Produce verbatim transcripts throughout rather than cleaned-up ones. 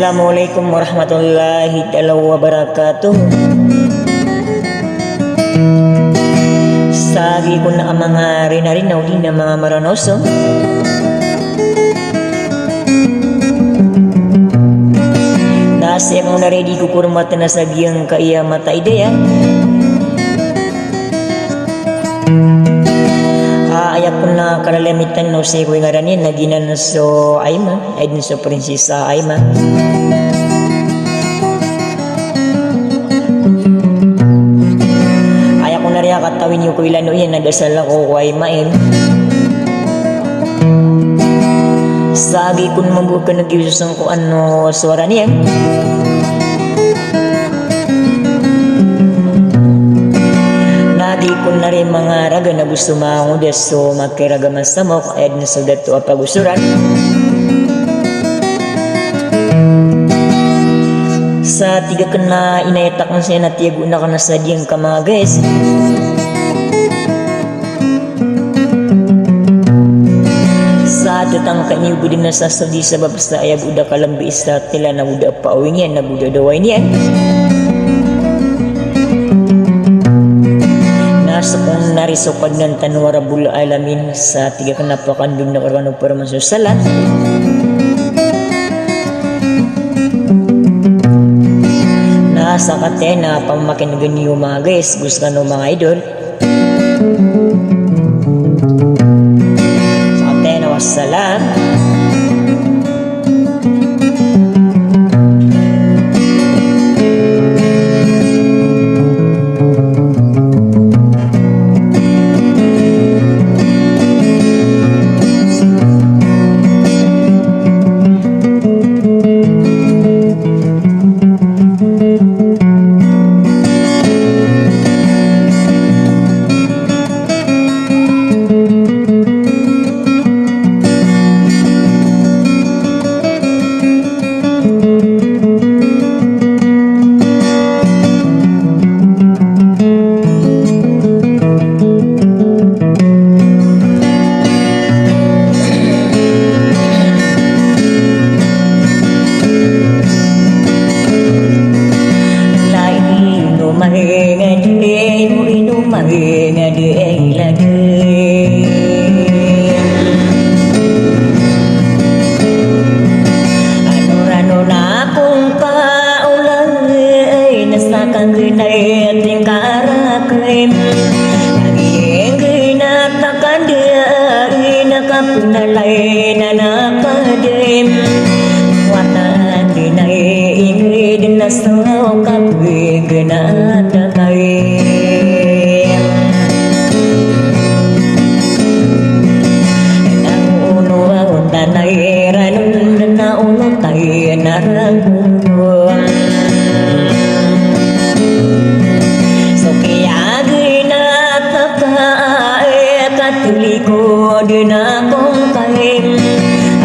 Assalamualaikum warahmatullahi taala wabarakatuh. Sa gii kon a manga rinarina odi na manga maranaoso. Na sii ko na ri di ko kormatan sa giyangkaya mata a idaya. A, aya kon a kalalamitan o sii ko ingaran iyan na giyanan so Aima, aya dn so Prinsesa Aima. Aya kon a ri a katawi niyo ko ilano iyan na da salakaw ko Aima iyan. Sa gii kon mambo kn a giyosan ko ano sowara niyan. Na gii kon a ri manga raga na go so manga ngoda so makiragama samok, aya dn so dato a pagosoran. Sa tig akn a inayat akn saya na tiyago na kna sa diyangka manga guys. Sa tatangka niyo bo dn a sa so di sabap sa aya bo da kalambi sa tila na bo da paawing iyan, na bo da dawai niyan. Na so kon a ri so Kadnan tano a Rabbul Alamin, sa tig akn a pakandod na karkano paraman so salat. Na sa kataya na pamakinegen iyo manga guys, go skano manga idol. Sa kataya na wassalam. Ano rano na kongka olay na sa kanggenay a tingkaraken. Laging genat a kanday na kapenalay na nakadim. Watan denay inged na so kapegenat a kaim. Na ono a ontanay ranon na onotay na ragon. So kiyagenat a kae katolikod na kongkaim.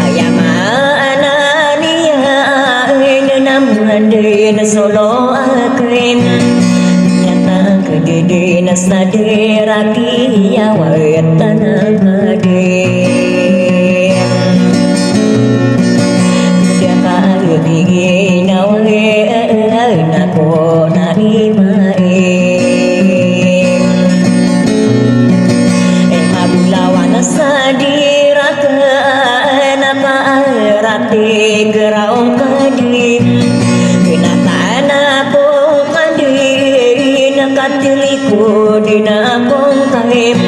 Aya maana niya na manday na solo akim. Nyata Kadidi na sadira kiyawatan a kadim. Daka giginawa na ko na imaim. E mabulawan a sadira ka na paarati geraw kadim. Kinataan ako Kadin, katilikod na kongkaim.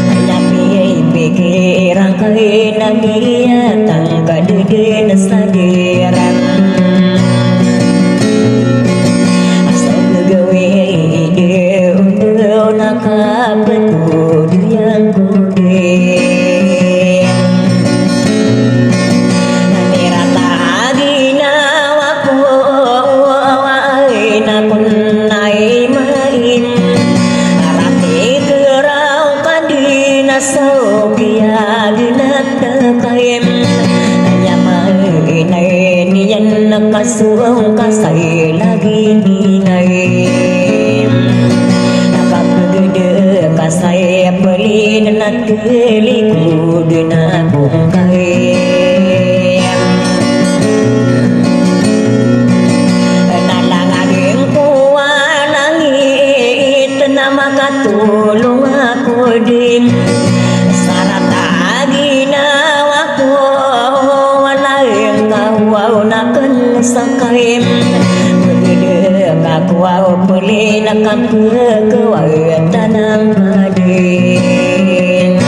Aya pipikiran ka na miyatangkad den sa diran. Asal gagawin de undo na kapatod yang kudin. Nirata ginawa ko, ay na kon ay main. Arati keraw Kadin a so kiyagenat a kaim. Aya main ay niyan na kasong kasay lagi ninay. Nakapegede kasay pelin na Likod na kongkaim. Na makatolong ako dn sa rata a ginawa ko, walay ka waw na kn sa kaim. Pagdk ako waw poli na kapkhawa tanan ka dn.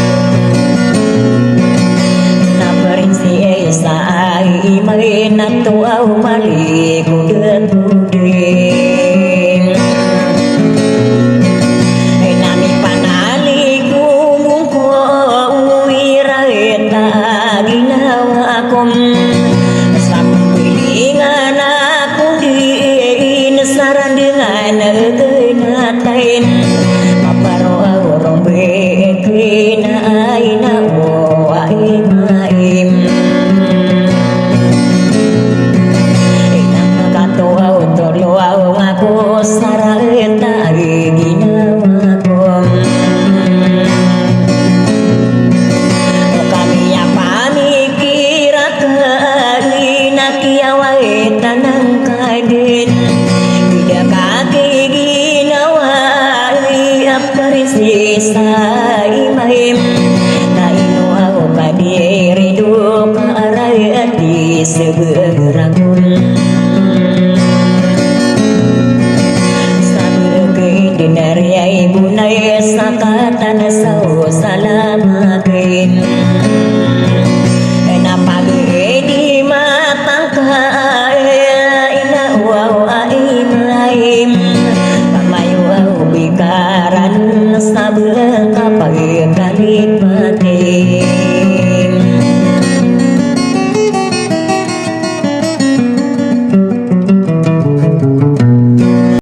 Na prinsi sa ay imay na to aw mali ko dn. Na mipanali ko mongko o irait a ginawa ko. Sa pagpilingan ako dn sa randangan a kna tayin. Maparo aw rombe kna ay na o ay maim. Ina katoa o tolo aw ngako sa rata a ginawa ko. O kami a pamikir a ka ina kiyawai tanan ka dn. Ida ka kiginawa a prinsi sa imaim. Na ino aw padi rido ka aray a di sbr agon. Sa bkay dn a riyai bonay sa katan sa o salam akin.